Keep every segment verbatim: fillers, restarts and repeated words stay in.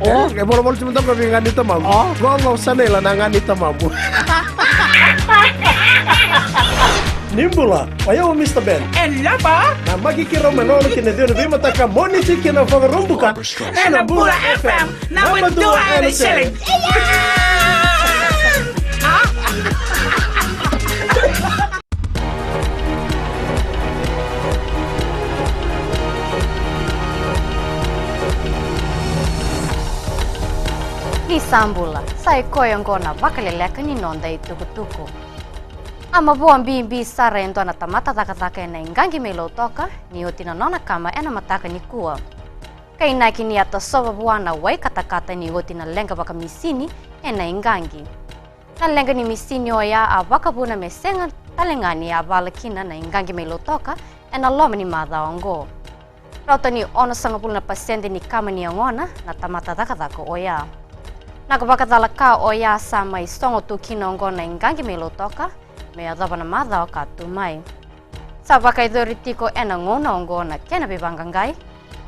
O? E volavola tu mada ga vei ga ni tamamu. O? Qo qo sa na ila na ga ni tamamu. Ni bula, o yau o Mister Ben. E laba. Na maki kirau mai lolo ki na ciwa na veimataka Moniti ki na Vakaraubuka. E na Bula F M, naba dua e na sele. Ni sa bula, sa i koya oqo na vakaleleka ni noda itukutuku. A mavoa bibi sara e dua na tamata cakacaka e na iqaqi mai Lautoka ni oti na nona kama e na mataka ni kua. Ka inaki ni a tasova vua na wai katakata ni oti na leqa vakamisini e na iqaqi. Na leqa ni misini oya a vakavuna me sega tale ga ni a vala kina na iqaqi mai Lautoka e na loma ni macawa oqo. Rauta ni onosagavulu na pasede ni kama ni yagona na tamata cakacaka oya. Na ka vakacala ka oya sa mai sogo tu kina oqo na iqaqi mai Lautoka me yacova na macawa ka tu mai. Sa vakayacori tiko e na gauna oqo na kena veivaqaqai.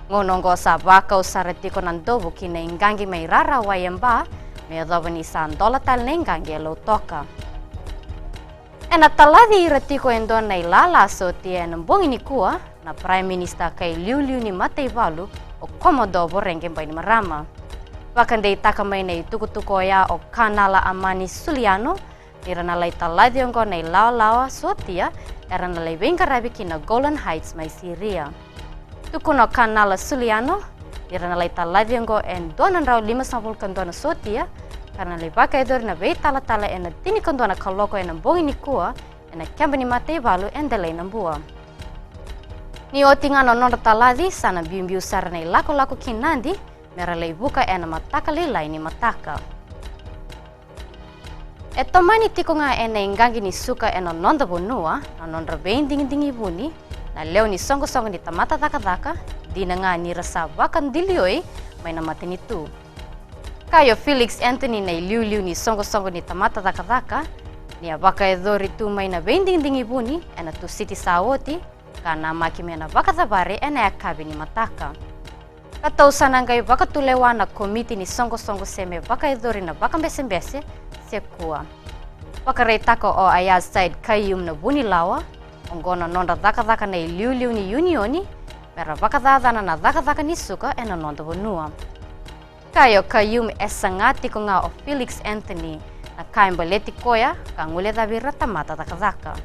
Gauna oqo sa vakau sara tiko na dovu ki na iqaqi mai Rarawai e Ba me yacova ni sa dola tale na iqaqi e Lautoka. E na talaci ira tiko e dua na ilala sotia e na bogi ni kua na Prime Minister ka i liuliu ni mataivalu o Komodo Voreqe Bainimarama. Vakadeitaka mai na itukutuku oya o Kanala Amani Suliano ni ra na lai talaci oqo na ilawalawa sotia era na lai veiqaravi ki na Golan Heights mai Siria. Tukuna o Kanala Suliano ni ra na lai talaci oqo e dua na drau limasagavulu ka dua na sotia ka ra na lai vakayacori na veitalatala e na tinikadua na kaloko e na bogi ni kua e na keba ni mataivalu e Delainabua. Ni oti ga na nodra talaci sa na biubiu sara na ilakolako ki Nadi me ra lai vuka e na mataka lailai ni mataka. E tomani tiko ga e na iqaqi ni suka e na noda vanua na nodra veidigidigi vuni na lewe ni soqosoqo ni tamata cakacaka, dina ga ni ra sa vakadilioi mai na matanitu. Kaya o Felix Anthony na iliuliu ni soqosoqo ni tamata cakacaka ni a vakayacori tu mai na veidigidigi vuni e na Tusiti sa oti, ka namaki me na vakacavari e na yakavi ni mataka. Ratou sa na qai vakatulewa na komiti ni soqosoqo se me vakayacori na vakabesebese se kua. Vakaraitaka o Ayaz Said Khaiyum na vunilawa, oqo na nodra cakacaka na iliuliu ni iunioni me ra vakacacana na cakacaka ni suka e na noda vanua. Kaya o Khaiyum e saga tiko ga o Felix Anthony na ka e baleti koya ka guilecavi ira na tamata cakacaka.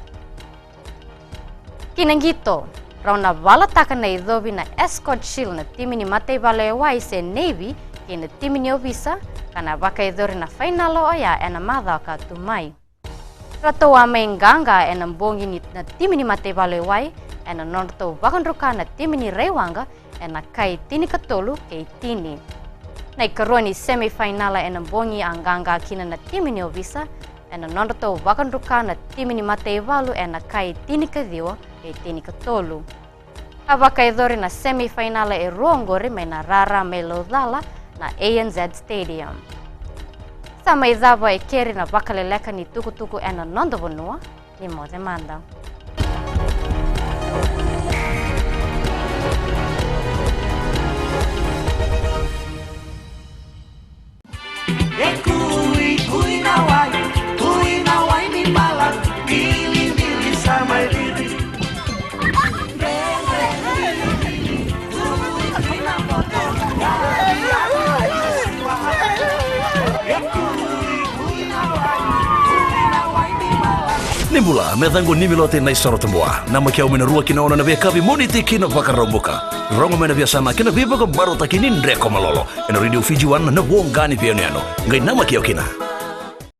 Ki na qito, rau na valataka na icovi na Escort Shield na timi ni mataivalu e wai se Navy kei na timi ni ovisa ka na vakayacori na fainala oya e na macawa ka tu mai. Ratou a mai qaqa e na bogi ni na timi ni mataivalu e wai e na nodratou vakadruka na timi ni Raiwaqa e na kai tinikatolu kei tini. Na ikarua ni semi fainala e na bogi a qaqa kina na timi ni ovisa e na nodratou vakadruka na timi ni mataivalu e na kai tinikaciwa kei tinikatolu. A vakayacori na semi fainala e rua oqori mai na rara mai Laucala na A N Z Stadium. Sa mai cava e keri na vakaleleka ni tukutuku e na noda vanua. Ni moce mada. E kui, kui na wai, kui na wai ni bala, bili, bili sa mai riri. Ni bula, me caqu Nimilote Naisoro Tabua. Namaki au mai na rua ki na ono na veiyakavi Moniti ki na Vakaraubuka. Rogo mai na veiyasana kei na veivakamarautaki ni dreko malolo. E na Radio Fiji One na voqa ni veiyanuyanu. Qai namaki au kina.